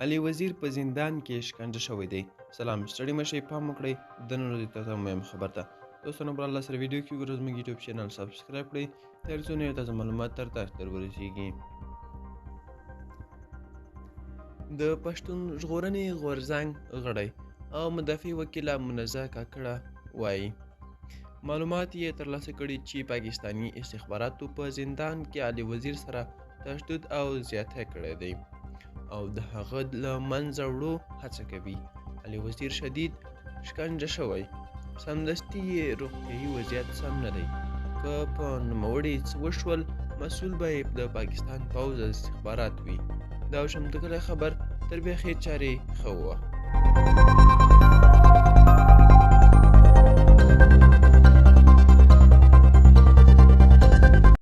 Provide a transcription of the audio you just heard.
علي وزیر په زندان کې شکنجه شوی دی. سلام، ستړي مه شئ، پام وکړئ د نن ورځې تازه مهم خبر ته. دوستانو بر الله سره ویډیو کې وګورئ، زموږ یوټیوب چینل سبسکرایب کړئ ترڅو نوې تازه معلومات تر تاسو در ورسیږي. د پښتون ژغورنې غورځنګ غړی او مدافع وکیله منزه کاکړه وایي معلومات یې ترلاسه کړي چې پاکستاني استخباراتو په زندان کې علي وزیر سره تشدد او زیاتی کړی دی او د هغه له منځه وړو هڅه کوي. علي وزیر شدید شکنجه شوی، سمدستي یې روغتیایي وضعیت سم نه دی. که په نوموړي څه وشول، مسؤل به یې د پاکستان پوځ او استخبارات وي. دا شم د کله خبر تر بیا خیر چارې ښه وه.